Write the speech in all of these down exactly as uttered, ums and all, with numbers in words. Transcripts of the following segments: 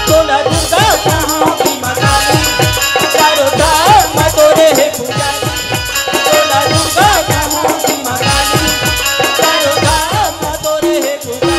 तोला दुर्गा कहाँ की माँ काली, चारों धाम तोरे हे पुजारी। तोला दुर्गा कहाँ की माँ काली, चारों धाम तोरे हे पुजारी।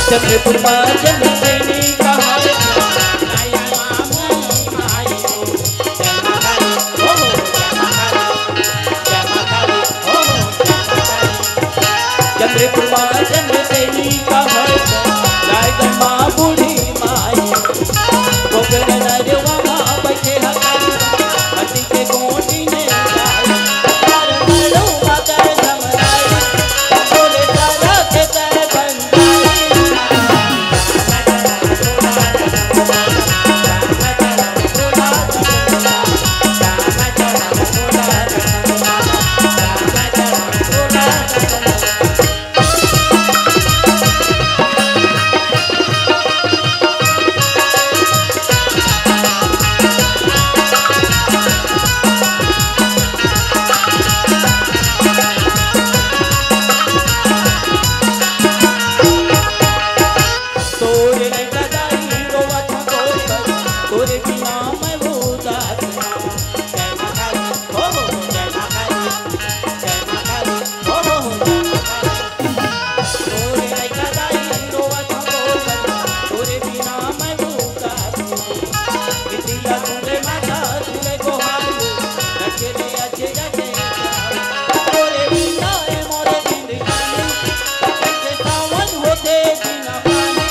चंद्रपुर मा जन्म लेने का है। चंद्रपुर मा जन्म लेने का है। रायगढ़ मा बूढ़ी माई। गोकर्ण नरवा मा बैठे हकाली। हती के गोटी ने गाई। तार मड़वा कर समझाई। बोले तारा के तार बन तोरे लइका दाई रोवत गोबर, तोरे बिना मैं उदास ना। जय माँ काली, हो हो, जय माँ काली, जय माँ काली, हो हो, जय माँ काली। तोरे लइका दाई रोवत गोबर, तोरे बिना मैं उदास ना। बिटिया तोरे माता, तोरे गोहार, रखे ले अच्छे रखे। तोरे बिना ए मोरे जिंदगानी, कैसे सावन होथे बिना पानी।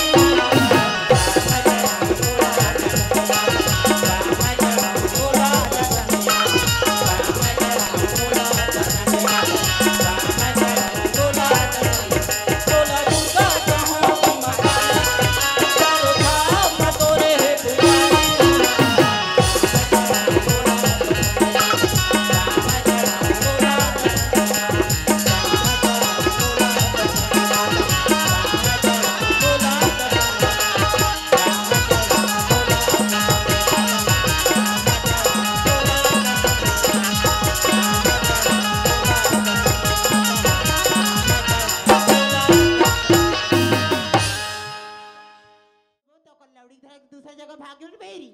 वो तो कल लौड़ी धर के दूसरा जगह भाग गयो ना मेरी।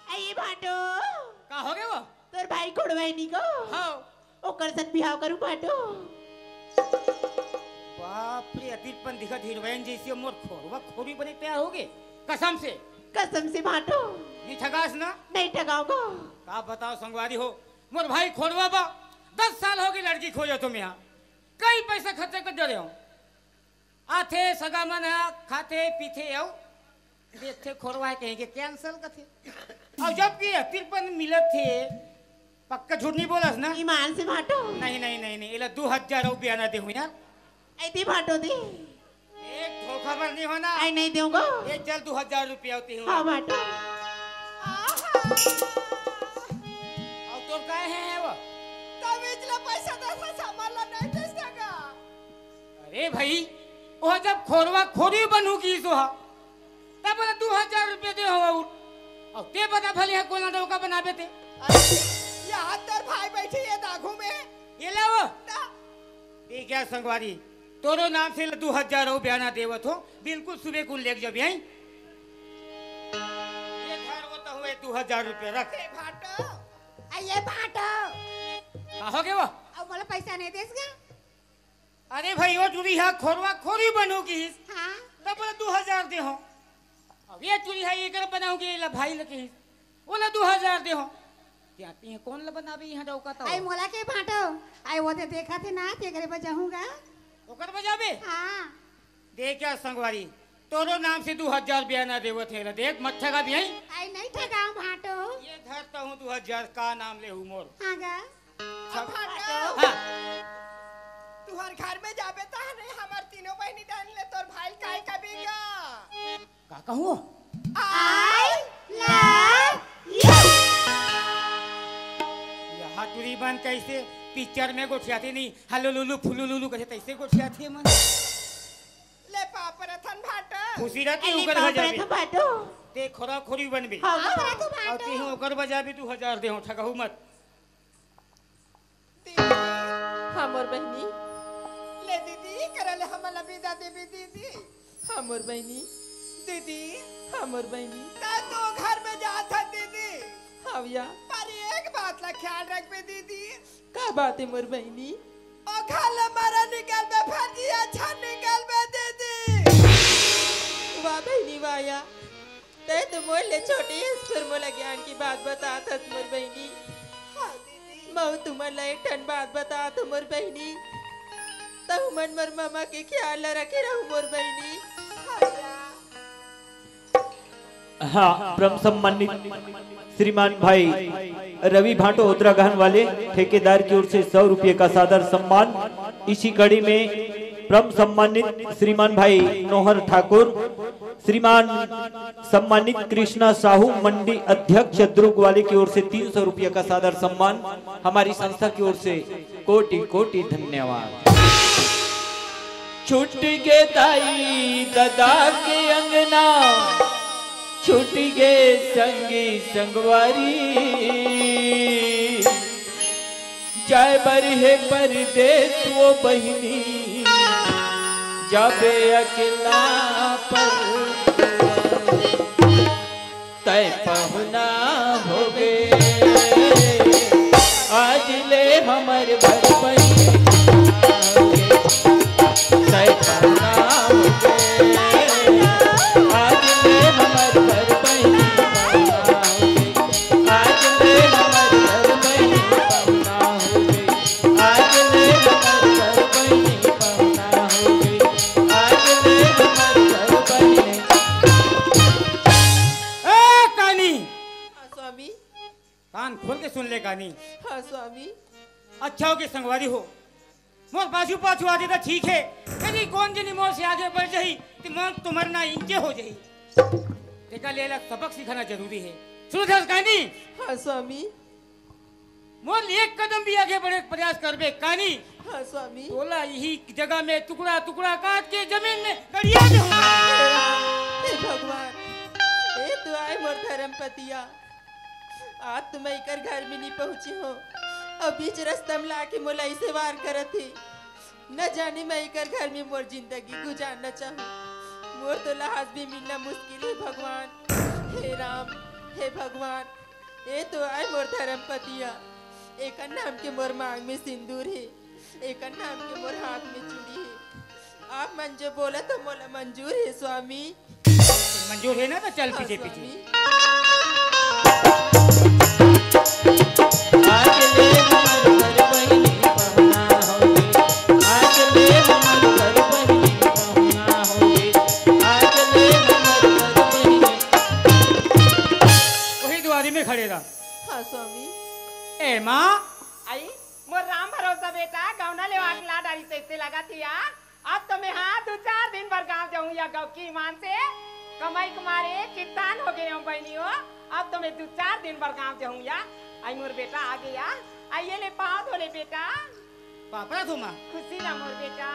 ए, ये भाटो। का हो गए वो? तोर भाई खोड़वा हे नी को। हाँ। ओकर सन बिहाव करूँ भाटो। बाप रे, अतिरपन दिखत हीरोइन जैसी, मोर खोरवा खोरी बने तैयार हो गए। कसम से। कसम से भाटो। नहीं ठगास ना? नहीं ठगाऊंगा। का बताओ संगवारी हो, मोर भाई खोरवा बा, दस साल हो गए लड़की खोजत हों मैं हा। कई पैसा खर्चा कर डरे हों। आथे सगा मन ह, खाथे पीथे अउ देखथे खोरवा हे कहिके cancel कथे। अउ जब कि अतिरपन मिलत हे, पक्का झूठ नहीं बोलस ना? ईमान से भाटो। नहीं, नहीं, नहीं, नहीं, एला दू हजार अउ बियाना देहूं यार। ए दे भाटो दे। एक धोखा बर नहीं होना। ए नहीं देहूं गो। ए चल दू हजार रुपया होती हूँ। हाँ भाटो। अउ तोर काय हे, हे वो? तमीज ले पैसा दे, सामान ला नहीं दे सका। ए भाई, ओह जब खोरवा खोरी बनहूं किहिस ओह, तब ओला दू हजार रुपया दे हंव अउ, अउ तें बता भले इहां कोन ला डौका बनाबे तें। अरे, इहां तोर भाई बइठे हे आघू में। ये ला वो। ता। देख या संगवारी, तोरो नाम से ले दू हजार अउ बयाना देवत हंव, बिल्कुल सुबे कुन लेके जाबे, हैं? ये धर वो तो हुए दू हजार रुपया रख। ए भाटो, आ ये भाटो। का होगे वो? अब मोला पैसा नहीं देस गा? अरे भाई, वो टुरी हा खोरवा खोरी बनहूं किहिस। हाँ। तब ओला दू हजार दे हंव। अब ये टुरी हा एकर बनाहूं के ला भाई ला किहिस। ओला दू हजार दे हंव। तें इहां कोन ला बनाबे इहां डौका तो? आई मोला के भाटो। आई वो दे देखा थे ना, तेकरे बर जाहूं गा। ओकर बर जाबे? हाँ। देख या संगवारी, तोरो नाम से दू हजार बयाना देवत हे ला, देख मत ठगा भी, हैं? आई नहीं ठगांव भाटो। ये धर तो हूं दू हजार, का नाम लेहू मोर? हाँ गा। सब भाटो। हाँ। तुंहर घर में जाबे त नहीं, हमर तीनों बहिनी डाल ले तोर भाई काय कबे गा। का कहूं? I love you। इहां टुरी मन कइसे पिक्चर में गोठियाथे नहीं, हल्लू लुलू फुल्लू लुलू कथे तइसे गोठियाथे मन। ले पाँव परत हंव भाटो। खुशी रहती अरे उकर पाँव घर जाबे। परत हंव भाटो। तें खोरा खोरी बनबे। हाँ, हाँ, हाँ। परत हंव अउ भाटो। तेहू ओकर बर जाबे, दू हजार दे हंव, ठगहू मत। दीदी। हाँ मोर बहिनी। ले दीदी, करा ले हमन ला बिदा देबे दीदी। हाँ मोर बहिनी। दीदी। हाँ मोर बहिनी। तें तो घर में जात हस दीदी। हाँ भैया। पर एक बात ला ख्याल रखबे दीदी। का बात हे मोर बहिनी? ओ घर ले मरा निकलबे, फेर जी अच्छा निकलबे दीदी। वाह बहिनी वाह या। तें तो मोर ले छोटे हस फेर मोला ज्ञान के बात बतात हस मोर बहिनी। हाँ दीदी। महूं तुमन ला एक ठन बात बतात हंव मोर बहिनी। तहूं मन मोर ममा के ख्याल ला रखे रहू मोर बहिनी। हाँ भैया। हाँ, परम सम्मानित श्रीमान भाई रवि भाटो उत्तरागहन वाले ठेकेदार की ओर से सौ रुपये का सादर सम्मान। इसी कड़ी में परम सम्मानित श्रीमान भाई नोहर ठाकुर, श्रीमान सम्मानित कृष्णा साहू मंडी अध्यक्ष दुर्ग वाले की ओर से तीन सौ रुपये का सादर सम्मान, हमारी संस्था की ओर से कोटि कोटि धन्यवाद। छूट गे दाई ददा के अंगना, छूट गे संगी संगवारी। जाय बर हे परदेस वो बहिनी, जाबे अकेला पर। तैं पहुना होगे, आज ले हमर घर बहिनी। तैं पहुना होगे, आज ले हमर घर बहिनी। आज ले हमर घर बहिनी पहुना होगे, आज ले हमर घर बहिनी पहुना होगे, आज ले हमर घर बहिनी। ए, कानी! हाँ, स्वामी। कान खोल के सुन ले, कानी। हाँ, स्वामी। अच्छा होगे संगवारी हो, मोर पाछू पाछू आथे त ठीक हे, यदि कोन जनी मोर से आगे बढ़ जाही, त मोर तो मरना इंजे हो जाही। तेकर ले एला सबक सिखाना जरूरी हे। सुनथस, कानी? हाँ, स्वामी। मोर ले एक कदम भी आगे बढ़े के प्रयास करबे, कानी? हाँ, स्वामी। तोला इही जगह में टुकड़ा टुकड़ा काट के जमीन में गड़िया देहूँ। हे भगवान, ए तो आय मोर धरम पतिया। आज तो मैं एकर घर में नहीं पहुंचे हों, अउ बीच रस्ता में लाके मोला अइसे वार करत हे। न जाने मैं एकर घर में मोर जिंदगी गुजारना चाहूँ। मोर तो लाश भी मिलना मुश्किल हे भगवान। हे राम, हे भगवान, ए तो आय मोर धरम पतिया, एकर नाम के मोर मांग में सिंदूर हे, एकर नाम के मोर हाथ में चूड़ी हे। आप मन जो बोलत हो मोला मंजूर हे स्वामी। मंजूर हे ना, त चल हाँ, पीछे पीछे। स्वामी। आज ले हमर घर बहिनी पहुना होगे, आज ले हमर घर बहिनी पहुना होगे, आज ले हमर घर बहिनी। वही दुआरी में खड़े रह। हाँ स्वामी। ए माँ। आई, मोर राम भरोसा बेटा, गौना लेवा के ला डारी तइसे लगत हे या। अब तो मैं हाँ दू चार दिन बर गाँव जाहूँ या गौकी ईमान से। कमाई के मारे चित्तान होगे हंव बहिनी हो। अब तो मैं दू चार दिन बर गाँव जाहूँ या। आई मोर बेटा आगे या। आई ये ले पाँव धो ले बेटा। पाँव परत हंव माँ। खुशी ला मोर बेटा।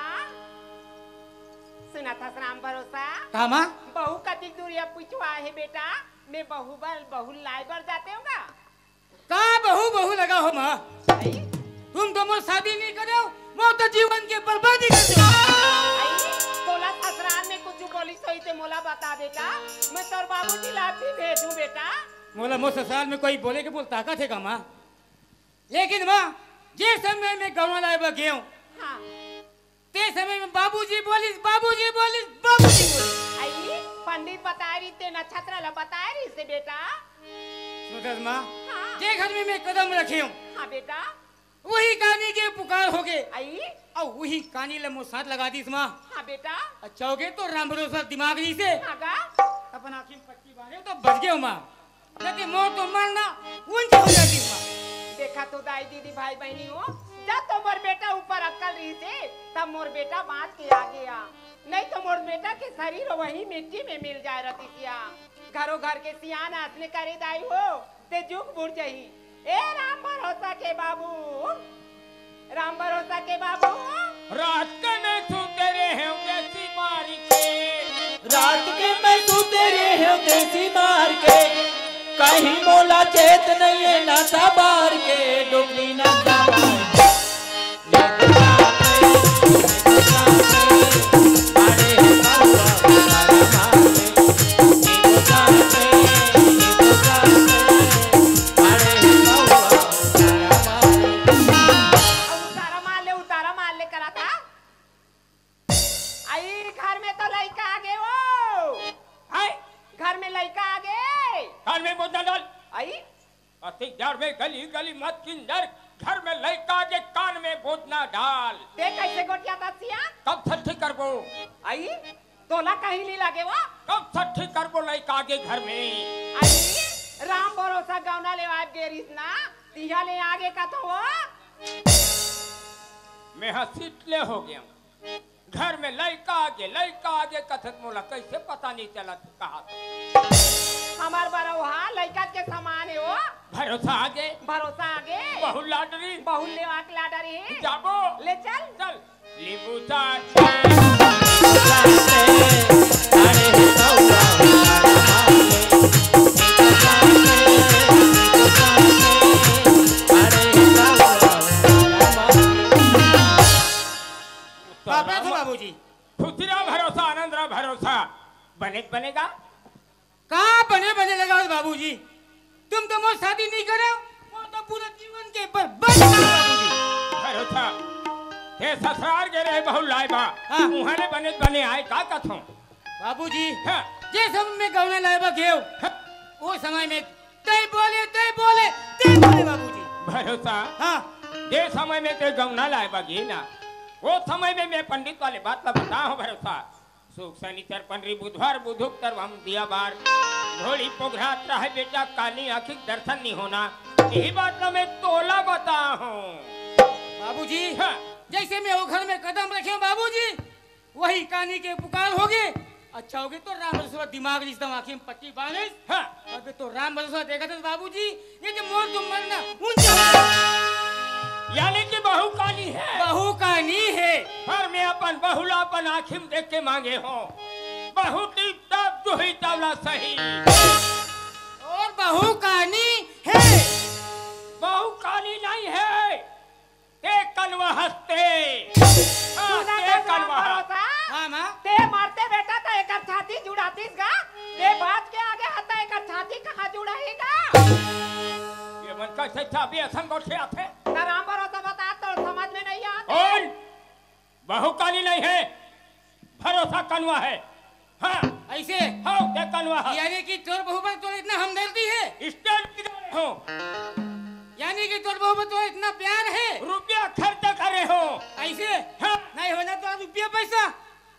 सुनत हस राम भरोसा? का माँ? बहू कतिक दूरिहा पिछवा हे बेटा, मैं बहू बर, बहू लाय बर जाते हूँ गा। का बहू, बहू लगा हो माँ? अई? तुम तो मोर शादी नहीं करे हो, मोर तो जीवन के बर्बादी कर दे हो। अई, तोला ससुराल में कुछ बोलिस होही ते मोला बता बेटा, मैं तोर बाबूजी ला भी भेजूं बेटा। मोला मोर ससुराल में कोई बोले के बोल ताकत हे का माँ? लेकिन माँ, जे समय में गौना लाय बर गेंव, हाँ। ते समय में बाबूजी बोलिस, बाबूजी बोलिस, बाबूजी बोलिस। अई, पंडित बताय रहिस ते नक्षत्र ला बताय रहिस हे बेटा। सुनत हस माँ, हाँ। जे घर में मैं कदम रखे हूँ, हाँ बेटा। वही कानी के पुकार होगे। अई? अउ वही कानी ला मोर साथ लगा दिस माँ। हाँ बेटा। अच्छा होगे तो राम भरोसा दिमाग रहिस हे। हाँ गा। अपन आँखी में पट्टी बांधे तो बच गेंव माँ। लेकिन मोर तो मरना उंच हो जातिस माँ। देखा तो दाई दीदी भाई बहिनी हो, जब तो मोर बेटा ऊपर अक्कल रहिस हे, तब मोर बेटा बांच के आगे आ, नहीं तो मोर बेटा के शरीर वही मिट्टी में मिल जाय रहतिस या। घरो घर के सियान असने करे दाई हो, ते जुग बुड़ जही। ए राम भरोसा के बाबू, राम भरोसा के बाबू। रात के मैं सूते रहेंव देसी मार के। रात के मैं सूते रहेंव देसी मार के। कहीं मोला चेत नइये नशा बार के, डोकरी नशा बार के। उतारा मार ले, उतारा मार ले करा था। आई, घर में तो लइका आगे वो। हाय। घर में लइका आगे। घर में बोझ ना डाल। आई। अति डर में गली गली मत किंजर, घर में लइका आगे कान में बोझ ना डाल। ते कैसे गोठियाथस सियान? कब छट्ठी करबो? आई, तोला कहीं नहीं लगे वो। कब छट्ठी करबो लइका आगे घर में? आई, राम भरोसा गौना लेवाय गे रहिस ना, तिहा ले आगे का तो वो। मैं हसीट ले हो गेंव। घर में लइका आगे, लइका आगे कथस मोला कैसे पता नहीं चलत कहा। हमार बरौहा लइका के समान हे वो। भरोसा आगे। भरोसा आगे। बहू लाडरी। बहू लेवा के लाडरी हे। जाबो। ले चल। चल। नींबू चाट। बाप रे, तो बाबूजी। खुशी रहा भरोसा, आनंद रहा भरोसा, बने बनेगा। का बने बने लगा हो बाबूजी? तुम तो मोर शादी नहीं करे हो, मोर तो पूरा जीवन के बर्बाद कर दो बाबूजी। भरोसा, ते ससुराल गे रहे बहू लाय बर, हाँ। उहाँ ले बने बने आय का कथों? बाबूजी, हाँ। जे समय में गौना लाय बर गेंव, हाँ। वो समय में तैं बोले, तैं बोले, तैं बोले बाबूजी। भरोसा, हाँ। जे समय में ते गौना लाय बर गे ना, वो समय में मैं पंडित वाले बात ला बताहों भरोसा। सुख सनिचर पंडरी बुधवार बुधुक तर हम दिया बार। घोड़ी पोघरात रहे बेटा काली आँखी के दर्शन नहीं होना। यही बात ला मैं तोला बताहों। बाबूजी, हाँ। जैसे मैं वो घर में कदम रखे हूँ बाबूजी, वही कानी के पुकार होगे। अच्छा होगे तो राम भरोसा दिमाग रिश्ता आँखी में पट्टी बांधिस। हाँ। अबे तो राम भरोसा देखत हस बाबूजी, ये कि मोर तो मरना उंच हो गया। यानी कि बहू कानी हे। बहू कानी हे। पर मैं अपन बहू ला अपन आँखी में देख के मांगे हों। बहू टिप टाप, जुही चावला सही। और बहू कानी हे। बहू कानी नहीं हे। ते कनवा हस ते। हाँ, सुना ते था कनवा हस। भरोसा? हाँ, माँ। ते मरते बेटा त एकर छाती जुड़ातिस गा। ते बात के आगे हता एकर छाती कहाँ जुड़ाही गा? ये मन कैसे छाती असन गोठियाथे? ना राम भरोसा बता, तो समझ में नहीं आत। ओए, बहू कानी नहीं हे, भरोसा कनवा हे। हाँ। ऐसे? हाँ, ते कनवा हे। यानी कि तोर बहू पर तोर इतना हमदर्दी हे? स्टैंड बिगाड़े हों। यानी कि तोर बहू पर तोर इतना प्यार हे? रुपया खर्च करे हों। ऐसे? हाँ। नहीं होना तो रुपया पैसा,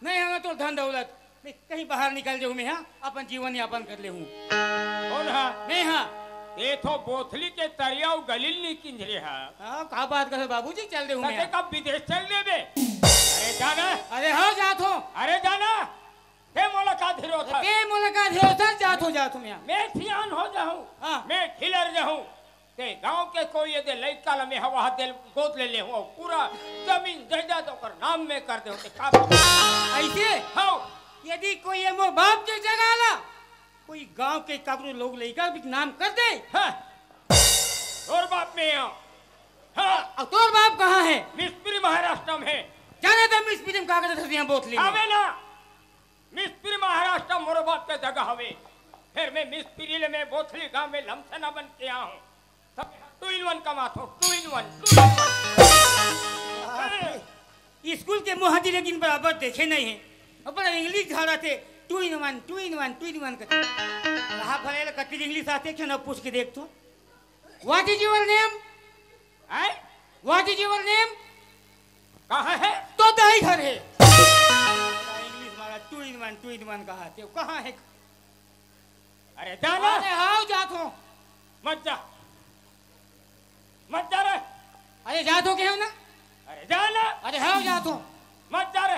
नहीं होना तो धन दौलत। मैं कहीं बाहर निकल जाऊँ मैं, हाँ, अपन जीवन यापन कर लेहूँ। कौन हा? मैं हा। ये तो बोथली के तरिया अउ गलिल नहीं किंजरे हा। हाँ, का बात करे बाबूजी, चल देहूँ मैं, कते हाँ। कब विदेश चल देबे? अरे जाना। अरे हाँ, जात हों। अरे जाना। ते मोला का धिरोथा? ते मोला का धिरोथा? जात हों, जात हों मैं, हाँ। मैं सियान हो जाहूँ। हाँ। मैं खिलर जाहूँ। ते गांव के कोई ये दे लइका ल में हवा दे गोद ले ले हो, पूरा जमीन जायदाद ओकर नाम में कर दे होते का? ऐसे? हाँ। यदि कोई ये मोर बाप के जगह ला, कोई गांव के कबरू लोग लइका भी नाम कर दे। हाँ। तोर बाप में आओ। हाँ। और तोर बाप कहाँ है? मिस्त्री महाराष्ट्र में है। जाने दे मिस्त्री में कागज धर दिया बोतली में। आवे ना। मिस्त्री महाराष्ट्र मोर बाप के जगह हवे। फिर मैं मिस्त्री ले मैं बोथली गांव में लमसना बन के आया हूँ। सब two in one कमात हो, two in one, two in one। School के मोहती लेकिन बराबर देखे नहीं है। अब बड़ा इंग्लिश झाड़ा थे, two in one, two in one, two in one करते। कहा भले कति इंग्लिश आते क्यों ना पूछ के देख तू। What is your name? हैं? What is your name? कहाँ है? तो दाई घर है। इंग्लिश मारा, two in one, two in one कहा थे, कहाँ है? अरे जाना। अरे हाँ, जात हो। मत जा, मत जा रे। अरे जात हो क्या ना? अरे जाना। अरे हाँ, जात हो। मत जा रे।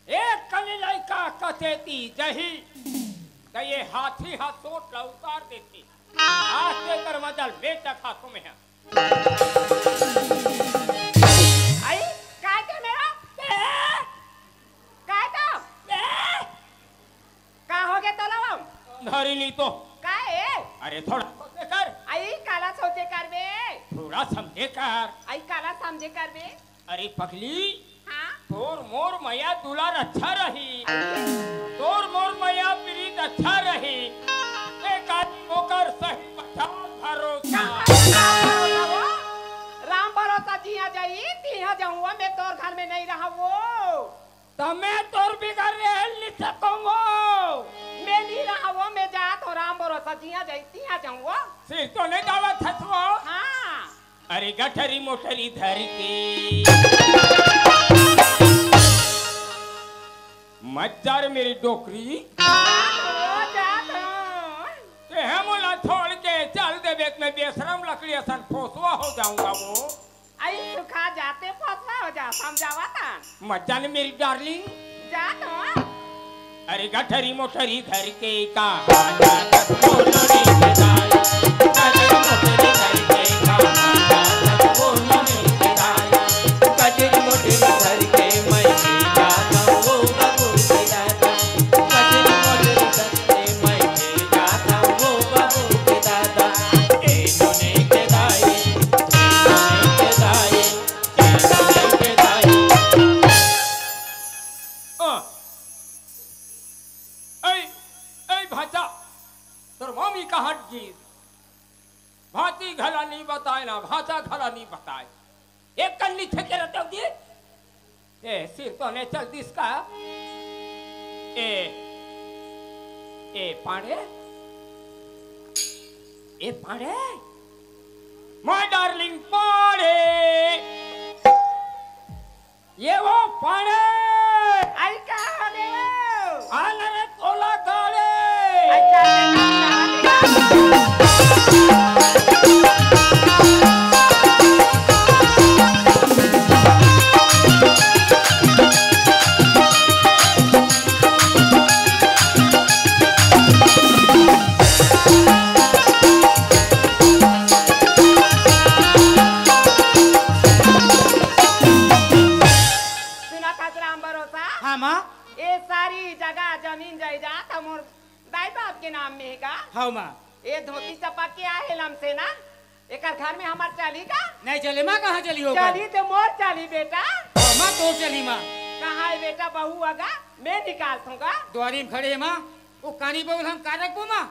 एक कनी लइका कतेती जही, त ये हाथी हा सोट ला उतार देती। आज तेकर मजल बेटा खा तुम है। आई, काय ते मेरा? काय तो? का हो गया तोला वो? धरी ली तो। काय? अरे थोड़ा सोचे कर। आई काला सोचे कर बे। थोड़ा समझे कर। आई काला समझे कर बे। अरे पगली, हाँ? तोर मोर मया दुलार अच्छा रही। तोर मोर मया प्रीत अच्छा रही। एक आदमी ओकर सही पहचान भरोसा। राम भरोसा जिया जाई, तिहा जाऊँ, मैं तोर घर में नहीं रहा वो। त मैं तोर बिगर रह नहीं सकूंगो। मैं नहीं रहा वो, मैं जात हो राम भरोसा जिया जाई, तिहा जाऊँ वो। सिर तो नहीं डाला थसवा। हाँ। अरे गठरी मोटरी धर के मत जा रे मेरी डोकरी। जात हो, जात हो। ते है मोला छोड़ के चल देबे त मैं बेशरम लकड़ी असन फोसवा हो जाऊंगा वो। आई सुखा जाते फोसवा हो जा, समझावा ता। मत जा रे मेरी डार्लिंग। जात हो। अरे गठरी मोटरी धर के कहाँ जात हो लोरी के दाई। गठरी मोटरी धर के कहाँ जात हो लोरी के दाई। गठरी मोटरी धर के मैं जात हो बाबू के दादा। गठरी मोटरी धर के मैं जात हो बाबू के दादा। ए लोरी के दाई, ए लोरी के दाई, ए लोरी के दाई। आ। ऐ, ऐ भांचा, तोर मामी कहाँ गिस? भांची घला नी बताय ना, भांचा घला नी बताय। एक कन्नी छेके रहते हो जी? ए, सिर तो ने चल दिस का? ए, ए पाड़े? ए पाड़े? My darling पाड़े। ये वो पाड़े। आई का हो गए वो? आंगन तोला गाड़े। अच्छा, सुना था राम भरोसा? हाँ माँ। ए सारी जगह जमीन जायदाद ह मोर दाई बाप के नाम में हे का? हव माँ। ए धोती चपक के आहे लमसेना, एकर घर में हमर चली का? नहीं चले माँ, कहाँ चली होगा? चली ते मोर चली बेटा। हव माँ, तोर चली माँ। कहाँ हे बेटा बहू अगा? मैं निकाल थूंगा। द्वारी में खड़े हे माँ, वो कानी बहू ल हम का रखबो माँ?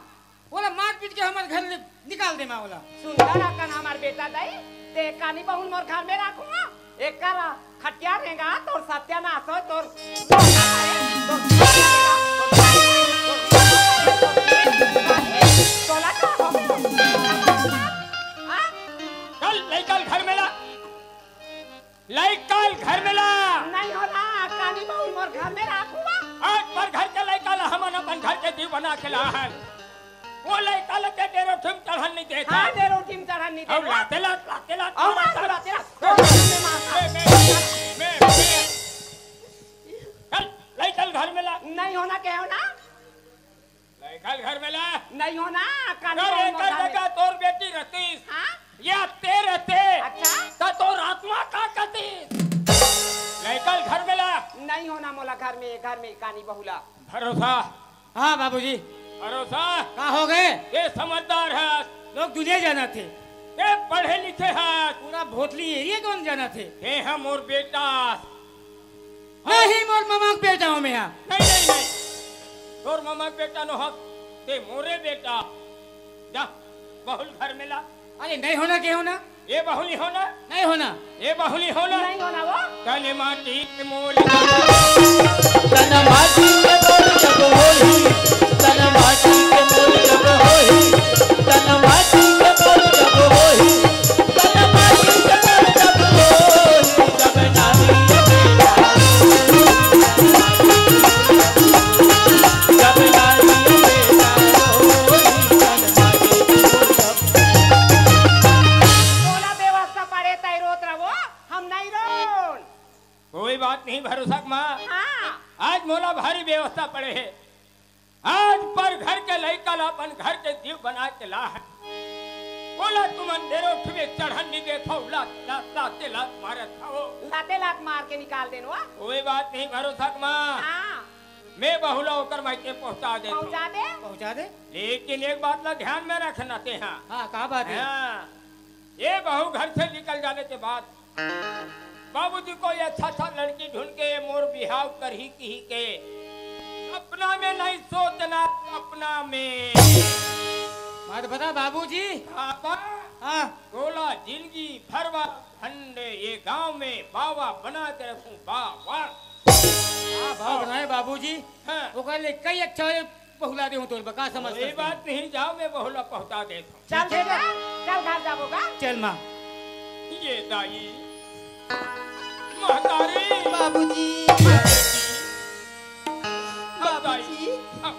ओला मार पीट के हमर घर ले निकाल दे माँ ओला। सुंदर अकन हमर बेटा दाई, ते कानी बहू ल मोर घर में राखूंगा। एकर खटिया रेंगा, तोर सत्यानाश हो, तोर, तोर, तोला का हो? हाँ? चल, लइका ल घर में ला। लइका ल घर में ला। नहीं होला, कानी बहू ल मोर घर में राखूंगा। आज पर घर के लइका ल हमन अपन घर के जीव बना के ला हन। वो लइका ल ते डेरो ठिम चढ़न नहीं देता। हाँ, डेरो ठिम चढ़न नहीं देता। लाते ला, लाते ला, अउ मार लाते ला। मैं, मैं, मैं, मैं, मैं। चल, लइका ल घर में ला। नहीं होना, कहो ना। लइका ल घर में ला। नहीं होना, घर में, घर में कानी बहू ला। भरोसा। हाँ बाबूजी। भरोसा। का हो गए? ये समझदार है। लोग दुनिया जानथे। ये पढ़े लिखे है। पूरा भोतली एरिया कौन जानथे? ये है मोर बेटा। नहीं, मोर ममा के बेटा हूँ मैं यहाँ। नहीं, नहीं, नहीं। तोर ममा के बेटा नो हक, ते मोरे बेटा। जा, बहू ल घर में ला। अरे नहीं होना, के होना? ये बहू ल नहीं होना? नहीं होना। ये बहू ल नहीं होना? नहीं होना वो। तन माटी के मोल जब होही। तन माटी के मोल जब होही। तन माटी के मोल जब होही। तन माटी के मोल जब होही। तन माटी के मोल जब होही। जब नारी जब नारी जब नारी जब होही। तन माटी के मोल जब तोला व्यवस्था पड़े तै रोत रहो, हम नहीं रोन। कोई बात नहीं भरोसा के माँ। हाँ। आज मोला भारी व्यवस्था पड़े है। आज पर घर के लइका ला अपन घर के जीव बना के ला है। बोला तुमन डेरो उठबे चढ़न नहीं देखो, लात, लात, लाते लात मारत हो। लाते लात मार के निकाल देन वा। कोई बात नहीं भरोसा के माँ। हाँ। मैं बहू ला ओकर मायके पहुँचा देत हूँ। पहुँचा दे। पहुँचा दे। लेकिन एक बात ला ध्यान में रखना ते हाँ। हाँ, का बात है? हाँ। ये बहू घर से निकल जाने के बाद बाबूजी कोई अच्छा सा लड़की ढूंढ के मोर बिहाव करही किही के सपना में नहीं सोचना, सपना में। मत बता बाबूजी। बाबा, हाँ। तोला जिंदगी भर बर भंड ये गांव में बाबा बना के रखूं, बाबा। हाँ, बाबा बनाए बाबूजी। हाँ। ओकर ले कई अच्छा बहुला दे हूँ तोर बका समझ कोई सकते हैं। बात नहीं, जाओ मैं बहुला पहुँचा देता हूँ। चल बेटा, चल घर जाबो का। चल माँ। ये दाई, महतारी। बाबूजी। हाँ, दाई। बाबूजी। हाँ।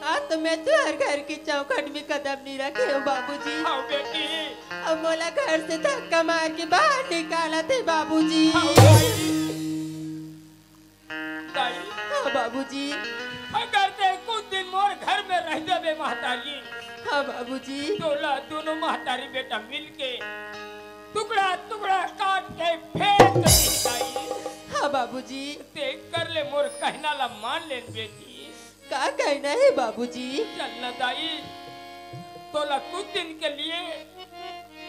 आज तो मैं तुहर घर के चौखट में कदम नहीं रखे हूँ बाबूजी। हाँ, बेटी। अब मोला घर से धक्का मार के बाहर निकालत हे बाबूजी। हाँ, दाई। दाई। हाँ बाबूजी। अगर ते कुछ दिन मोर घर में रह जाबे महतारी। हाँ बाबूजी। तोला दोनों महतारी बेटा मिलके टुकड़ा टुकड़ा काट के फेंक दी दाई। हाँ बाबूजी। ते कर ले मोर कहना ला मान ले बेटी। का कहना है बाबूजी? चल ना दाई, तोला कुछ दिन के लिए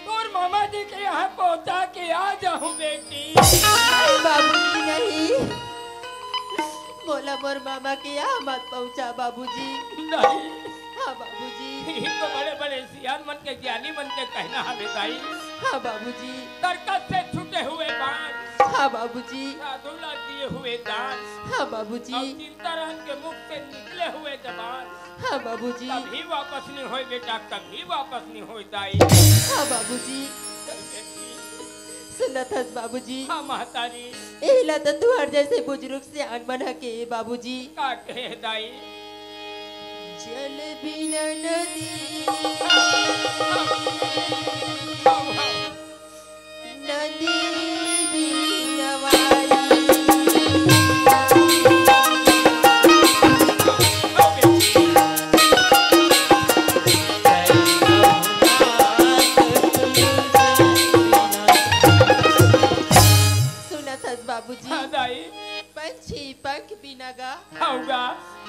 तोर मामा जी के यहाँ पहुँचा के आ जाहूँ बेटी। नहीं बाबूजी, नहीं। मोला मोर मामा के यहाँ मत पहुँचा बाबूजी। नहीं। हाँ बाबूजी। ये तो बड़े बड़े सियान मन के, ज्ञानी मन के कहना हवे दाई। हाँ बाबूजी। तरकस से छूटे हुए बाण। हाँ बाबूजी। साधु ला दिए हुए दान। हाँ बाबूजी। और चिंताराम के मुख से निकले हुए जबान। हाँ बाबूजी। कभी वापस नहीं होए बेटा, कभी वापस नहीं होए दाई। हाँ बाबूजी। चल बेटी। सुनत हस बाबूजी। हाँ महतारी। एला तो तुहर जैसे बुजुर्ग सियान मन ह के बाबूजी। का कहे दाई? जल बिना नदी, हाँ, हाँ, हाँ, हाँ। नदी बिना वाई। सुनत हस बाबूजी? हाँ दाई। पंछी पंख बिना गा। हव गा।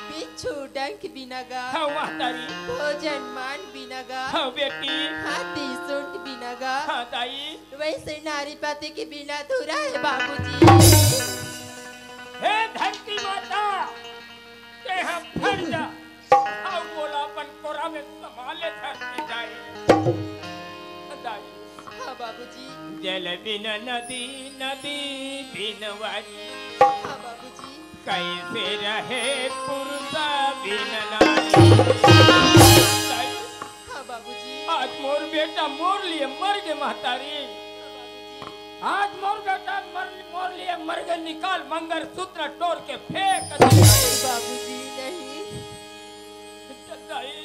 बिच्छू डंक बिना गा। हव महतारी। भोजन मान बिना गा। हव बेटी। हाथी सूंड बिना गा। हाँ दाई। वैसे नारी पति के बिना अधूरा है बाबूजी। हे धरती माता, तेहा फर जा। अउ मोला अपन कोरा में समा ले धरती दाई। दाई। हाँ बाबूजी। जल बिन नदी, नदी बिन वारी। हाँ बाबूजी। कैसे रहे पुरुष बिन नारी। दाई। हाँ बाबूजी। आज मोर बेटा मोर लिए मर गे महतारी। हाँ बाबूजी। आज मोर बेटा मर, मोर लिए मर गे, निकाल मंगलसूत्र तोड़ के फेंक दे। नहीं बाबूजी, नहीं। चल दाई।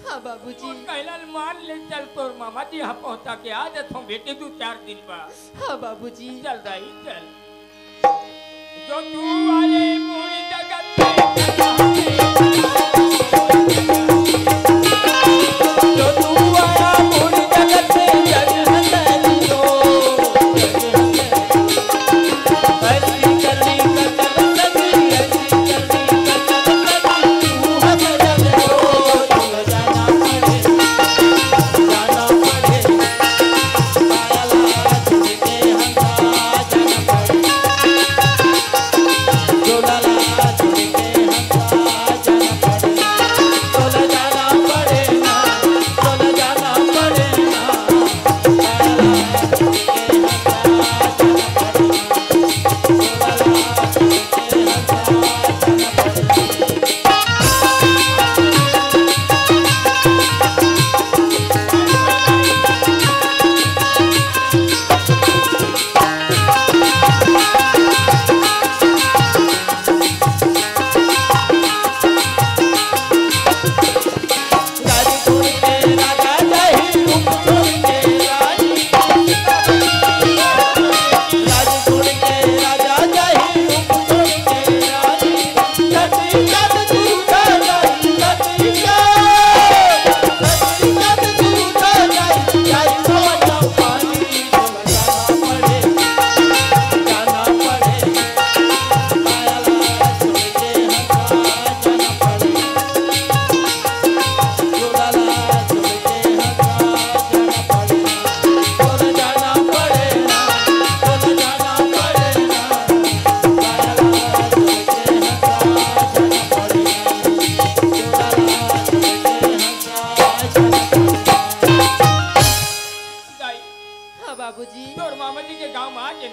हाँ बाबूजी। मोर कहना ल मान ले, चल तोर मामा जी यहाँ पहुँचा के आ जात हूँ बेटी, दू चार दिन बाद। हाँ बाबूजी। चल दाई, चल। जो तू आए मुड़ जगत में, जो तू आया मुड़ जगत में, जग हंसाई दो। हंसी कली कतल सजी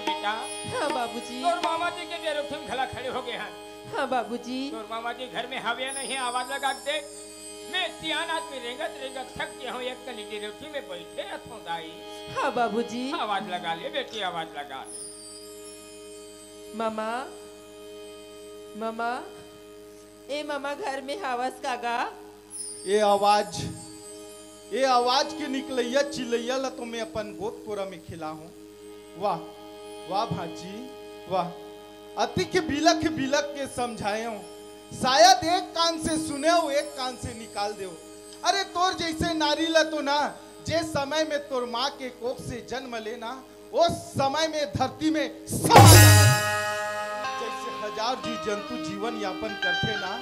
बेटा, हाँ बाबूजी। तोर मामा जी के डेरोठिन घला खड़े हो गए हैं। हाँ बाबूजी। तोर मामा जी घर में हवे नहीं, आवाज लगा के देख। मैं सियान आदमी रेंगत रेंगत थक गया हूँ, एक कनी डेरोठी में बैठे रहता हूँ दाई। हाँ बाबूजी। आवाज लगा ले बेटी, आवाज लगा ले। मामा, मामा, ए मामा, घर में हवस का गा? ए आवाज, ए आवाज के निकलैया चिल्लैया ला तो मैं अपन गोद कोरा में खिला हूँ। वाह, वाह भांची, वाह। अति के बिलख बिलख के समझाए हूँ, शायद एक कान से सुने हो, एक कान से निकाल दे हो। अरे तोर जैसे नारी ला तो ना, जे समय में तोर माँ के कोख से जन्म लेना, उस समय में धरती में समा जाना। जैसे हजार जीव जंतु जीवन यापन करथे ना,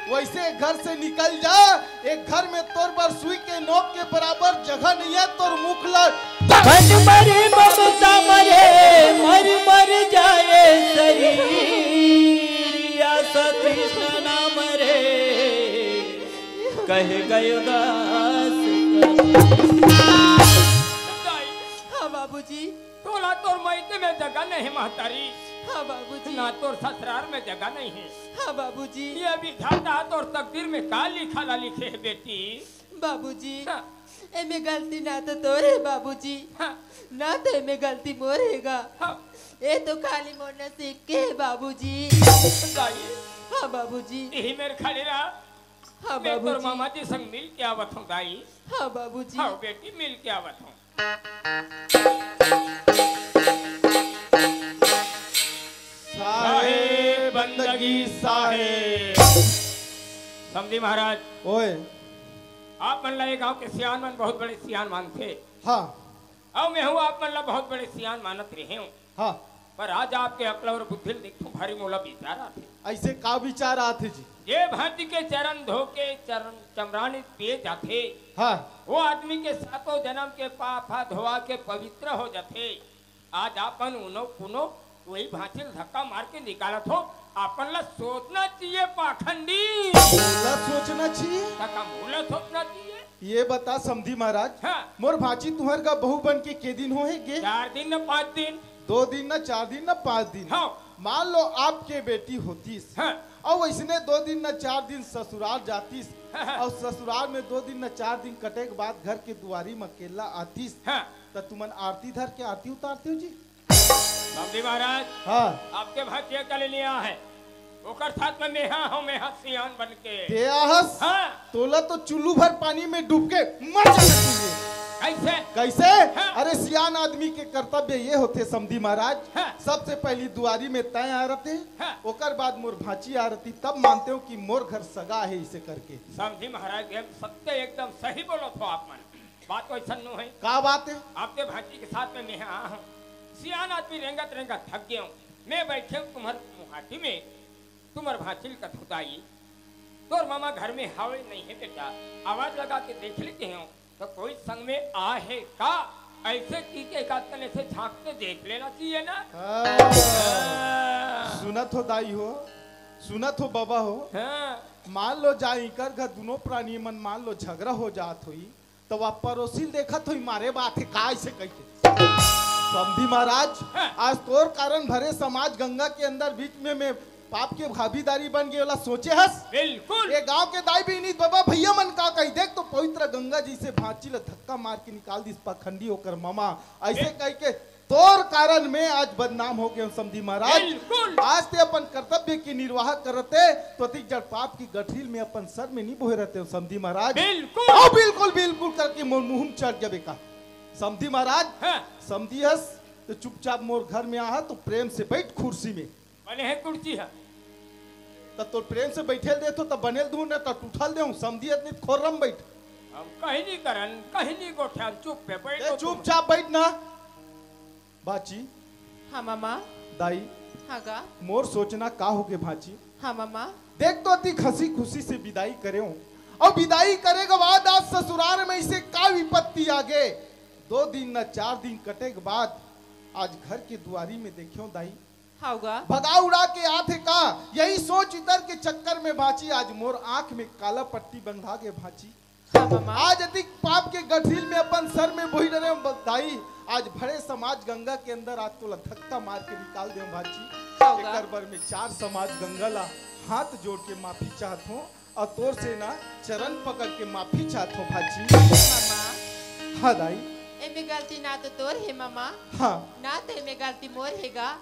वैसे घर से निकल जा। एक घर में तोर बर सुई के नोक के बराबर जगह नहीं है। तोर मुख ला बन मरे ममता मरे, मर मर जाए शरीर, या सतीश ना मरे, कहे गयो दास। हाँ बाबूजी। तोला तोर मायके में जगह नहीं महतारी। हाँ बाबूजी। ना तोर ससुराल में जगह नहीं है। हाँ बाबूजी। ये विधाता तोर तकदीर में का लिखा ला लिखे है बेटी? बाबूजी, हाँ। एमे गलती ना तो तोर है बाबूजी, हाँ। ना तो एमे गलती मोर हैगा। हाँ। ए तो खाली मोर नसीब के है बाबूजी। दाई। हाँ बाबूजी। यही मेर खड़े रहा। हाँ मैं तोर बाबूजी। मामा जी संग मिल के आवत हूँ दाई। हाँ बाबूजी। हाँ बेटी, मिल के आवत हूँ। साहेब बंदगी साहेब। समधी महाराज, ओए। आप मन ला ये गांव के सियान मन बहुत बड़े सियान मानथे। हाँ। अउ मैं हूँ आप मन ला बहुत बड़े सियान मानत रहे हूँ। हाँ। पर आज आपके अकल और बुद्धि ल देखथों, भारी मोला विचार आथे। ऐसे का विचार आथे जी? जे भांति के चरण धो के चरण चमरानी पिए जाथे, हाँ। वो आदमी के सातों जन्म के पाप हा धोवा के पवित्र हो जाथे। आज आपन उनो पुनो वही भांची ल धक्का मार के निकालत हो। आपन ला सोचना चाहिए पाखंडी। मोला सोचना चाहिए? त का मोला सोचना चाहिए? ये बता समधी महाराज, हाँ। मोर भांची तुहर गा बहू बन के के दिन हो हे गे? चार दिन न पाँच दिन। दो दिन न चार दिन न पाँच दिन। हाँ। मान लो आपके बेटी होतीस, हाँ। अउ वैसने दो दिन न चार दिन ससुराल जातीस, हाँ, हाँ। अउ ससुराल में दो दिन न चार दिन कटे के बाद घर के दुआरी में अकेला आतीस, हाँ। त तुमन आरती धर के आरती उतारते हो जी? समधी महाराज, हाँ। आपके भांची अकेले नहीं आ है, ओकर साथ में मेहा हूँ, मेहा सियान बन के। ते आहस? हाँ। तोला तो चुल्लू भर पानी में डूब के मर जाना चाहिए। कैसे? कैसे? हाँ। अरे सियान आदमी के कर्तव्य ये होथे समधी महाराज, हाँ। सबसे पहली दुआरी में तय आरते, हाँ। ओकर बाद मोर भांची आरती, तब मानते हो कि मोर घर सगा है इसे करके। समधी महाराज, ये सत्य एकदम सही बोलत हो आप मन। बात तो ऐसा नो है। का बात है? आपके भांची के साथ में मैं आ हूँ। सियान आदमी रेंगत रेंगत थक गया हूँ। मैं बैठे हूँ तुम्हारे मुहाटी में, तुम्हारे भांची ल कथुताई। तोर मामा घर में हावे नहीं है बेटा, आवाज लगा के देख लेते हो तो कोई संग में आ है का? ऐसे की के एक आध तने से झांक के देख लेना चाहिए ना। हाँ। हाँ। सुनत हो दाई हो, सुनत हो बाबा हो। हाँ। मान लो जा इकर घर दोनों प्राणी मन मान लो झगड़ा हो जात होई, तो वह पड़ोसी ल देखत होई मारे बात है का ऐसे कह के। समधी महाराज, हाँ। आज तोर कारण भरे समाज गंगा के अंदर बीच में मैं पाप के भागीदारी बन गए, ओला सोचे हस? बिल्कुल। ये गांव के दाई बहिनी बाबा भैया मन का कही, देख तो पवित्र गंगा जी से भांची ला धक्का मार के निकाल दिस पाखंडी ओकर मामा, ऐसे बिल- कह के तोर कारण मैं आज बदनाम हो गए हूँ समधी महाराज। बिल्कुल। आज ते अपन कर्तव्य की निर्वाह करते तो अतिक जड़ पाप की गठरील में अपन सर में नहीं बोहे रहते हो समधी महाराज। बिल्कुल। ओ बिल्कुल बिल्कुल करके मोर मुंह में चढ़ गया बेका। समधी महाराज, हाँ। समधी हस तो चुपचाप मोर घर में आ तो प्रेम से बैठ कुर्सी में। बने है कुर्सी है। त तोर प्रेम से बैठे ल देथो त बने ल दूं, न त उठा ल देहूं, समधी अतनी खोर्रम बैठ। हम कहीं नहीं करन, कहीं नहीं गोठियान, चुप पे बैठ ए, तो तुम। चुपचाप बैठ ना। बाची। हाँ मामा। दाई। हाँ गा। मोर सोचना का होगे भांची? हाँ मामा। देख तो अतिक हंसी खुशी से विदाई करे हो, अउ विदाई करे के बाद आज ससुराल में इसे का विपत्ति आगे। दो दिन न चार दिन कटे के बाद आज घर के दुआरी में देखे हो दाई, हव गा। भगा उड़ा के आथे का? यही सोच इतर के चक्कर में भांची आज मोर आंख में काला पट्टी बंधा गे भांची। हाँ, मामा। आज अतिक पाप के गठरील में अपन सर में बोही डरे हंव दाई, आज भरे समाज गंगा के अंदर आज तोला धक्का मार के निकाल देंव भांची। का होगा? एकर बर में चार समाज गंगा ला हाथ जोड़ के माफी चाहत हंव अउ तोर से ना चरण पकड़ के माफी चाहत हंव भांची। मामा। हाँ दाई। एमे गलती ना तो तोर हे मामा। हाँ। ना तो एमे गलती मोर हे गा।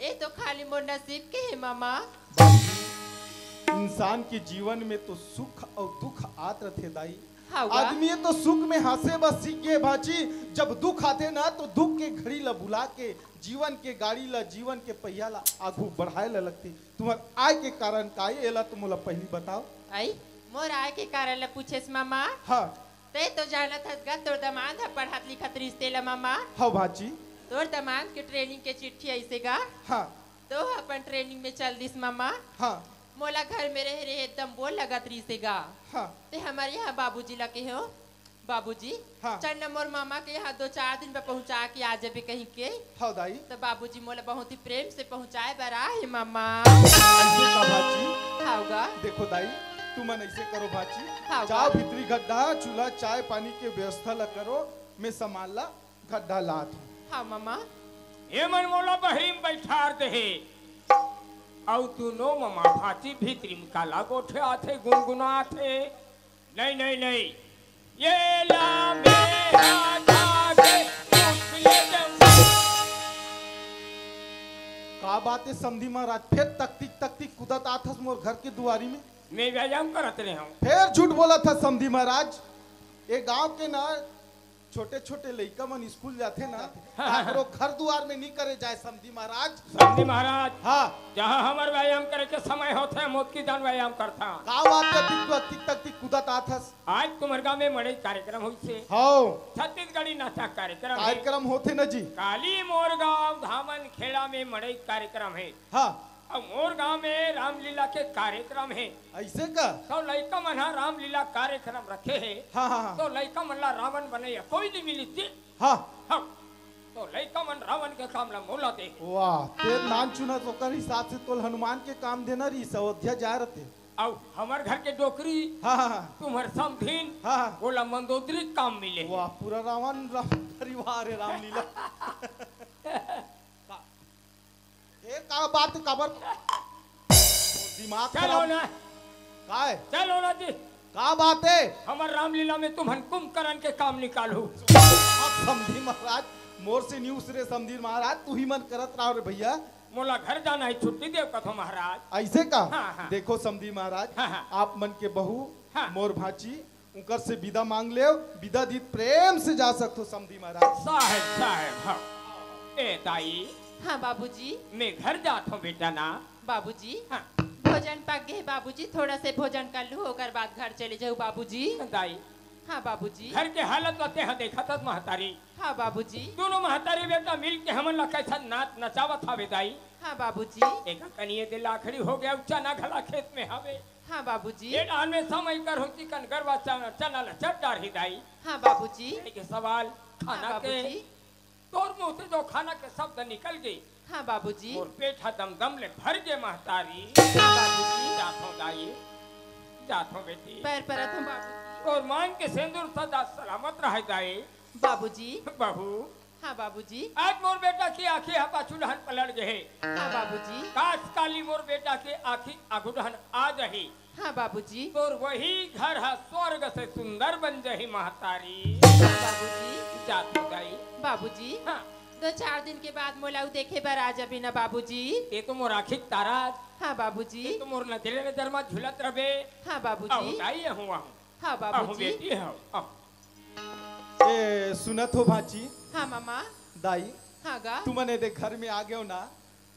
ए तो खाली मोर नसीब के हे मामा। इंसान के जीवन में तो सुख अउ दुख आत रथे दाई। हाँ गा। आदमी तो सुख में हंसे बस सीख गे भांची, जब दुख आथे ना तो दुख के घड़ी ला भुला के जीवन के गाड़ी ला, जीवन के पहिया ला आगू बढ़ाए ला लगथे। तुम्हर आय के कारण का ए, एला तो मोला पहिली बताव। आई, मोर आय के कारण ला पूछेस मामा? हाँ। तैं तो जानत हस गा, तोर दमांद ह पढ़त लिखत रिहिस तेला मामा। हव भांची। तोर दमांद के training के चिट्ठी आइसे गा। हाँ। तो अपन training में चल दिस मामा। हाँ। मोला घर में रहे रहे एकदम bore लगत रिहिसे गा। हाँ। तैं हमर यहाँ बाबूजी ला कहेव, बाबूजी, हाँ। चल न मोर मामा के यहाँ दो चार दिन बर पहुँचा के आ जाबे कहिके। हव दाई। त बाबूजी मोला बहुत ही प्रेम से पहुँचाए बर आए हे मामा। अइसे का भांची? हव गा। देखो दाई, तुमन अइसे करो भांची, हव गा। जाव भीतरी गड्ढा, चूल्हा, चाय पानी के व्यवस्था ला करो, मैं सामान ला गड्ढा लात हंव। हाँ मामा। ए मन मोला बहरी में बइठार दे हे। अउ दूनों मामा भांची भीतरी में काला गोठियाथे, गुनगुनाथे। नहीं, नहीं, नहीं। ये ला मेरा धागे उछले दम। का बात हे समधी महाराज, फेर तकतिक तकतिक कूदत आत हस मोर घर के दुवारी में? मैं व्यायाम करत रहे हंव। फेर झूठ बोलत हस समधी महाराज। ए गांव के ना छोटे-छोटे लइका मन स्कूल जाथे ना, हाँ, हाँ, हाँ। काकरो घर दुवार में नी करे जाय, समधी महाराज। समधी महाराज, हाँ। जहाँ हमर व्यायाम करे के समय होथे, हम ओतकी जान व्यायाम करथन। का बात हे, अतिक तू अतिक तकतिक कूदत आत हस? आज तुम्हर गांव में मड़ई कार्यक्रम होइसे। हव। छत्तीसगढ़ी नाचा कार्यक्रम हे। कार्यक्रम होथे ना जी। काली मोर गांव धामन खेड़ा में मड़ई कार्यक्रम हे। हाँ। अउ मोर गांव में रामलीला के कार्यक्रम हे। अइसे का? तो लइका मन ह रामलीला कार्यक्रम रखे हे। हाँ, हाँ, हाँ। तो लइका मन ला रावण बनइया कोई नहीं मिलिस जी। हाँ। हाँ। तो लइका मन रावण के काम ला मोला दे हे। वाह, तें नानचुन हस ओकर हिसाब से तोला हनुमान के काम देना रहिस, अयोध्या जाय रहिते। अउ हमर घर के डोकरी, हाँ, हाँ, हाँ। तुम्हर समधिन, हाँ, हाँ। ओला मंदोदरी के काम मिले हे। वाह, पूरा रावण, रावण परिवार हे रामलीला। का? ए, का बात, काबर? दिमाग चलो खराब। ना। काय? चलो ना जी। का बात हे? हमर रामलीला में तुमन कुंभकर्ण के काम निकालहू। अब समधी महाराज, मोर से नी उसरे समधी महाराज, तुही मन करत रहो रे भइया। मोला घर जाना हे, छुट्टी देव कथो महाराज। अइसे का? हाँ, हाँ। देखो समधी महाराज, हाँ, हाँ। आप मन के बहू, हाँ। मोर भांची, उंकर से बिदा मांग लेव, बिदा दीत प्रेम से जा सकथो समधी महाराज। साहेब, साहेब, हाँ। ए दाई। हाँ बाबूजी। मैं घर जात हंव बेटा ना। बाबूजी। हाँ। भोजन पक गे हे बाबूजी, थोड़ा से भोजन कर लूं, ओकर बाद घर चले जाहू बाबूजी। दाई। हाँ बाबूजी। घर के हालत ला तेंहा देखत हस महतारी। हाँ बाबूजी। दूनों महतारी बेटा मिल के हमन ला कइसन नाच नचावत हावे दाई। हाँ बाबूजी। एक कनिये दे लाखड़ी हो गे, चना घला खेत में हावे। हाँ बाबूजी। ए डहन में समय कर होती कन गरवा चना, चना ला चट डारही दाई। हाँ बाबूजी। एक सवाल, खाना हाँ के, बाबूजी। तोर मुंह से जो खाना के शब्द निकल गे, हाँ बाबूजी। मोर पेट ह दम दम ले भर गे महतारी। हाँ बाबूजी। जात हंव दाई, जात हंव बेटी। पैर परत हंव बाबूजी। तोर मांग के सेंदूर सदा सलामत रहय दाई। बाबूजी। बहू, हाँ बाबूजी। आज मोर बेटा के आँखी ह पाछू डहन पलट गे हे। हाँ बाबूजी। काश काली मोर बेटा के आँखी आगू डहन आ जाही। हाँ बाबूजी। तोर वही घर ह स्वर्ग से सुंदर बन जाही महतारी। हाँ बाबूजी। जात हंव दाई। बाबूजी। हाँ। दो चार दिन के बाद मोला अउ देखे बर आ जाबे ना बाबूजी। ए तो मोर आँखी के तारा। हाँ बाबूजी। ए तो मोर नजरे नजर म झूलत रहबे। हाँ बाबूजी। अहू दाई, अहू, अहू। हाँ अहू बाबूजी। बेटी, अहू, अहू। ए, सुनत हो भांची? हाँ मामा। दाई, हाँ गा। तुमन एदे घर में आ गेव ना,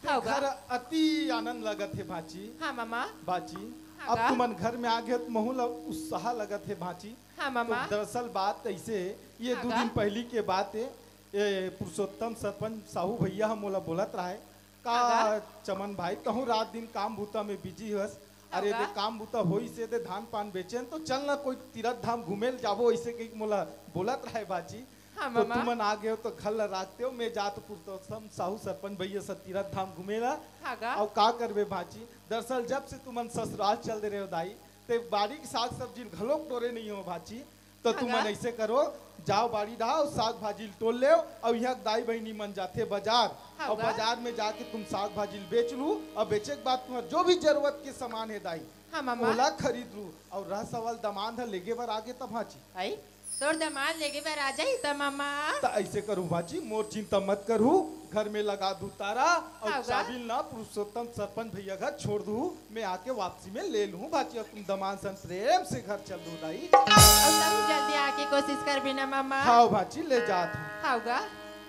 ते हाँ गा। घर अति आनंद लगत हे भांची। हाँ मामा। भांची, हाँ अब गा। तुमन घर में आ गेव त महू ल उत्साह लगत हे भांची। हाँ तो मामा। दरअसल बात अइसे, ये हाँ दू गा। दिन पहिली के बात हे, ए पुरुषोत्तम सरपंच साहू भइया ह मोला बोलत रहय, का हाँ गा। चमन भाई, तहूँ रात दिन काम बूता में busy हस। अरे हाँ दे गा। काम बूता होइस हे दे, धान पान बेचेन तो चल ना कोई तीरथ धाम घूमे ल जाबो, अइसे कहिके मोला बोलत रहय भांची। हाँ तो मामा। तुमन आ गेव तो घर ल राखतेव, मैं जात पुरुषोत्तम साहू सरपंच भइया से तीरथ धाम घूमे ला। हाँ गा। अउ का करबे भांची, दरअसल जब से तुमन ससुराल चल दे रहेव दाई, ते बाड़ी के साग सब्जी ल घलोक टोरे नइ हो भांची। तो हाँ तुमन गा। अइसे करो, जाव बाड़ी डहा अउ साग भाजी ल टोर लेव, अउ इहां के दाई बहिनी मन जाथे बजार, हाँ अउ गा। बजार में जाके तुम साग भाजी ल बेच लू, अउ बेचे के बाद तुम्हर जो भी जरूरत के सामान हे दाई, हाँ मामा। ओला खरीद लू, अउ रह सवाल दमांद ह लेगे बर आगे त भांची। आई, तोर दमांद लेगे बर आ जाही त मामा। त अइसे करू भांची, मोर चिंता मत करहू, घर में लगा दू तारा, अउ हाँ गा। चाबी ल ना पुरुषोत्तम सरपंच भैया घर छोड़ दू, मैं आके वापसी में ले लूं भांची, अउ तुम दमांद सन प्रेम से घर चल दू दाई। अउ तहूं जल्दी आके कोशिश करबे ना मामा। हाव भांची, ले जात हूं। हाव गा,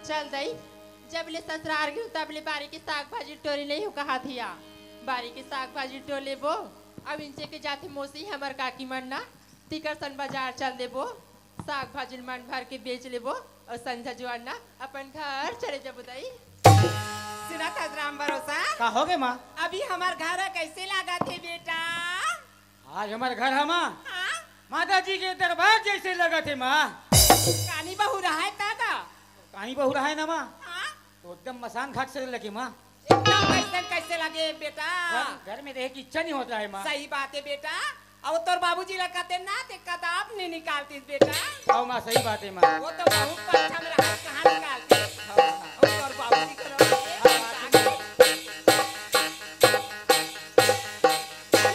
चल दाई, जब ले ससुरार गेहूं तब ले बारी के साग भाजी टोरी नइ हो कहात हिया। बारी के साग भाजी टोर लेबो, अउ इंचे के जाथे मौसी हमर काकी मन ना, तिकर सन बजार चल देबो, साग भाजी ल मन भर के बेच लेबो, अउ संझा जुआर ना अपन घर चले जाबो दाई। सुनत हस राम भरोसा? का होगे माँ? अभी हमर घर ह कइसे लागत हे बेटा? आज हमर घर ह माँ, हाँ? माता जी के दरबार जइसे लगत हे माँ। कानी बहू रहय त का? कानी बहू रहय ना माँ, हाँ? तो एकदम मसान घाट से लगे माँ। एकदम कइसन कइसे लगे बेटा? घर, घर में रहे के इच्छा नइ होत हे माँ। सही बात हे बेटा, अउ तोर बाबूजी ला कते ना ते कदाप नइ निकालतिस बेटा। हाव माँ, सही बात हे माँ। वो तो बहुत अच्छा में रहा, कहाँ निकालतिस? हाव माँ। अउ तोर बाबूजी करो, ये हाँ, बात हाँ, है।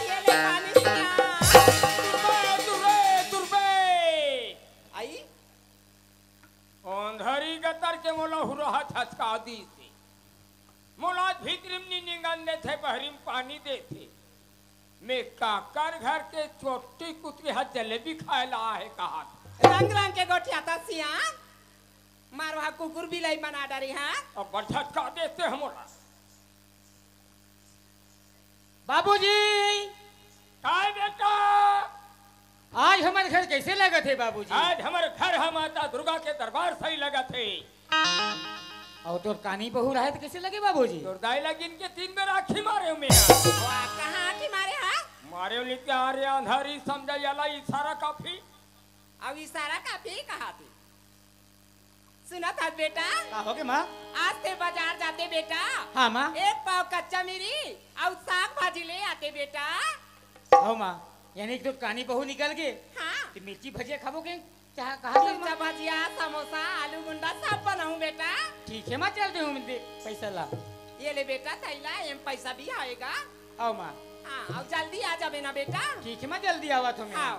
ये ले पानी सिया। तुरबे, तुरबे, तुरबे। आई? ओंधरी गतर के मोला हुरहा छचका दीस हे। मोला भीतरी म नी निंगन देथे, बहरी म पानी देथे। मैं काकर घर के चोट्टी कुतरी ह जलेबी खाय ला आहे कहात। रंग रंग के गोठियाथस सियान, मारवा कुकुर बिलाई बना डरी हा। अब झटका देते हमला। बाबूजी! काय बेटा? आज हमर घर कइसे लगत हे बाबूजी? आज हमर घर ह माता दुर्गा के दरबार सही लगत हे। अउ तोर कानी बहू रहय त कइसे लगे बाबूजी? तोर दाई ला गिन के तीन बेर आँखी मारे हूँ मैं। वाह, कहाँ आँखी मारे हा? मारे हूँ लिख के आ रे अंधारी समझा याला इशारा काफी। अउ इशारा काफी कहाथे। सुनत हस बेटा? का होगे माँ? आज ते बजार जाते बेटा। हाँ माँ। एक पाव कच्चा मिरी अउ साग भाजी ले आते बेटा। हाव माँ, यानी कि तोर कानी बहू निकल गे। हाँ। ते मिर्ची भजिया खाबो के? चाहे कहाँ तक मिर्चा माँ? भजिया, समोसा, आलू गुंडा सब बनाऊँ बेटा। ठीक हे माँ, चल देहूँ मैं दे पइसा ला। ये ले बेटा थैला, एम पइसा भी आएगा। हाव माँ। हाँ, अउ जल्दी आ जाबे ना बेटा। ठीक हे माँ, जल्दी आवत हूँ मैं। हाँ।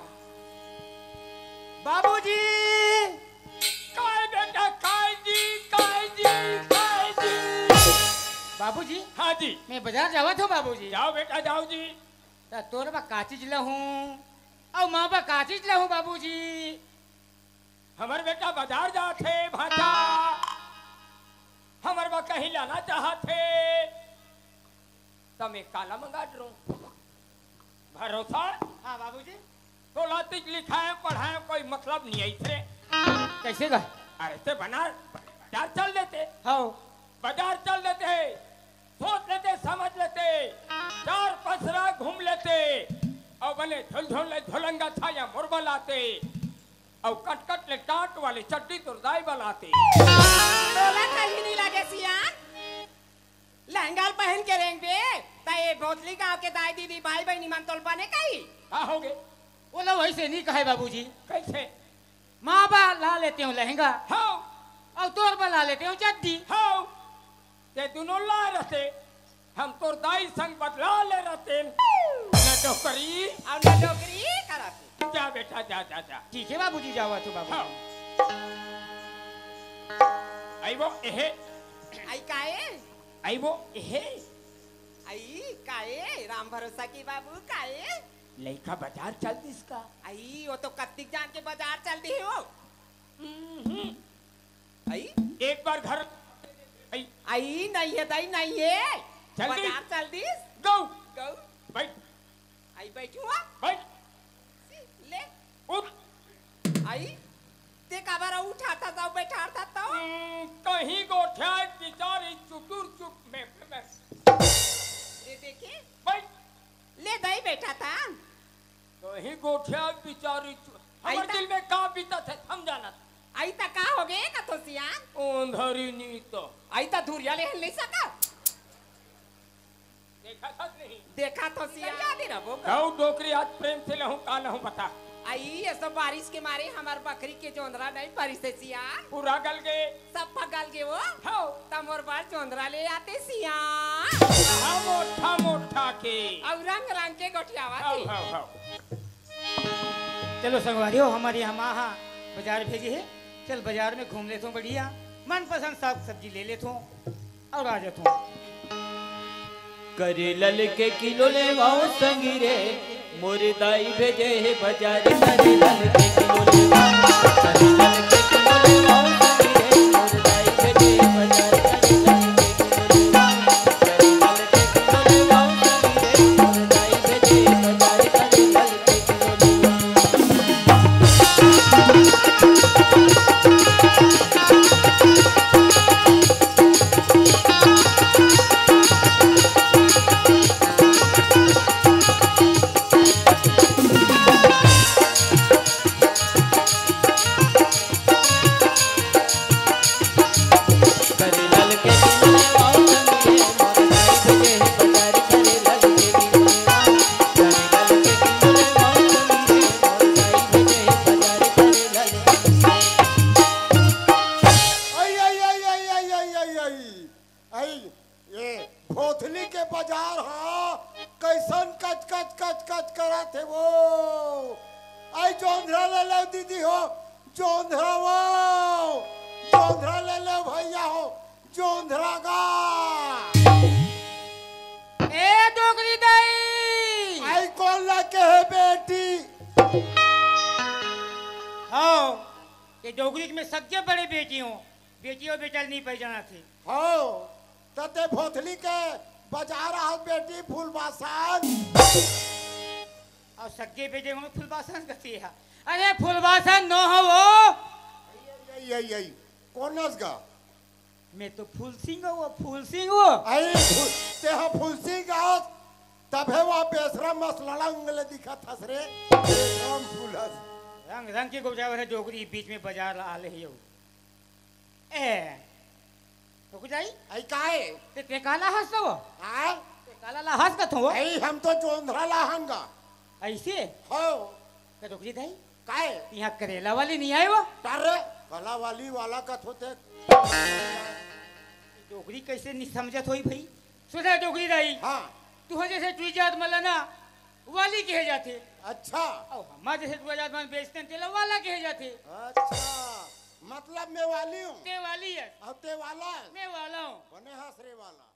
बाबूजी! काय बेटा, काय जी, काय जी, काय जी? बाबूजी? हाँ जी। मैं बजार जावत हूँ बाबूजी। जाव बेटा, जाव जी। त तोर बर का चीज लहूँ? अउ माँ बर का चीज लहूँ बाबूजी? हमर बेटा बजार जात हे भांचा, हमर बर कहीं लाना चाहत हे, त मैं काला मंगा डरूँ। भरोसा? हाँ बाबूजी। तोला तिक लिखाय पढ़ाय कोई मतलब नइ आइस रे। कइसे गा? अरे ते बना बजार चल देते। हाव। बजार चल देते, सोच लेते, समझ लेते, चार पसरा घूम लेते, अउ बने झुलझुल ले झुलंगा छाया मोर बर लाते, अउ कटकट ले टाट वाले चड्डी तोर दाई बर लाते। तोला कहीं नइ लगे सियान, लहंगा ल पहन के रेंगबे, त ए भोतली गांव के दाई दीदी भाई बहिनी मन तोला बने कही। का होगे? ओला वइसे नइ कहय बाबूजी। कइसे? माँ बर ला लेते हूँ लहंगा। हाँ। अउ तोर बर ला लेते हूँ चड्डी। हाँ। ते दुनों ला रहते, हम तोर दाई संग बदला ले रहते। न डोकरी। अउ न डोकरी करत। जा बेटा, जा, जा, जा। ठीक हे बाबूजी, जावत हूँ बाबू। हाँ। आई वो एहे। आई काए? आई वो एहे। आई काए? राम भरोसा के बाबू काए? लइका बजार चल दिस का? आई, वो तो कत्तिक जान के बजार चल दिस हो। हम्म। आई? एक बार घर आई। आई, नइ हे दाई, नइ हे। चल दी। बजार चल दिस। गऊ। गऊ। बइठ। आई, बइठू हा। बइठ। ले। उठ। आई, ते काबर उठाथस अउ बइठाथस त? हम्म, कहीं गोठियाय बिचारी चुटुर चुट में, में। दे देखे? बइठ। ले दाई बइठाथस। कहीं गोठियाय बिचारी चु-, आई हमर त दिल में का बीतत हे, हम जानत। आई त का होगे कथो सियान? ओंधरी नी तो। आई त धुरिया ले हल नइ सकत। ते देखा तो सियान। याद ही ना वो। हव डोकरी, आज प्रेम से लहूं का लहूं बता। आई, ये सब बारिश के मारे हमर बकरी के जोंधरा नहीं परिस हे सियान। पूरा गल गे। सब गल गे वो। हव। त मोर बर जोंधरा ले आते सियान। हाँ, मोठा मोठा के। अउ रंग रंग के गोठियावा हव, के। हव, हव। चलो संगवारी हो, हमर यहाँ माँ हा बाजार भेजे हे, चल बाजार में घूम लेथों, बढ़िया मनपसंद साग सब्जी ले लेथों अउ आ जाथों। करेला के किलो लेवाओ संगी रे, मोर दाई भेजे हे बाजार। करेला के किलो लेवाओ, करेला के किलो लेवाओ संगी रे, मोर दाई भेजे हे बाजार। करेला के किलो लेवाओ, करेला के किलो लेवाओ संगी रे, मोर दाई भेजे हे बाजार। करेला के किलो लेवाओ। आई, आई, आई, आई, आई, आई, आई, आई। आई, ये भोथली के बाजार हा, कैसन कच, कच, कच, कच करत हे वो। आई, जोंधरा ले लेव दीदी हो, जोंधरा वो, जोंधरा ले लेव भैया हो, जोंधरा गा। ए डोकरी दाई। आई, कोन ला कहे बेटी? हव, ये डोकरी के मैं सबसे बड़े बेटी हूँ। बेटी अउ बेटा ल नइ पहिचानत हे। हव, त ते भोथली के बाजार आहस बेटी फूलबासन। अउ सग्गे बेटे हूँ फूलबासन कथे हा। अरे फूलबासन नो हवों। आई, आई, आई, आई। कोन अस गा? मैं तो फूल सिंह हूँ, फूल सिंह हूँ। आई, फूल, ते हा फूल सिंह अस, तभे वो बेसरम अस लड़ंग ले दिखत हस रे। बेसरम फूल अस। रंग रंग के गोजावर हे डोकरी, बीच में बाजार ला आले हे। ए, रुक जाई। आई काय? ते, ते काला हस तो? हाँ? ते काला ला हस कथो? आई, हम तो जोंधरा ला हन गा। ऐसे? हो। ते डोकरी दाई? काय? यहाँ करेला वाली नहीं आए वो? अरे, कला वाली वाला कथो ते। डोकरी कैसे नहीं समझत होई भाई? सुना डोकरी दाई? हाँ। तू जैसे टुई जात मला ना, वाली कहे जाथे। अच्छा। अउ हमार जैसे टुई जात मन बेचते हैं, तेला वाला कहे जाथे। अच्छा, मतलब मैं वाली हूँ। ते वाली है। अउ ते वाला है। मैं वाला हूँ। बने हस रे वाला।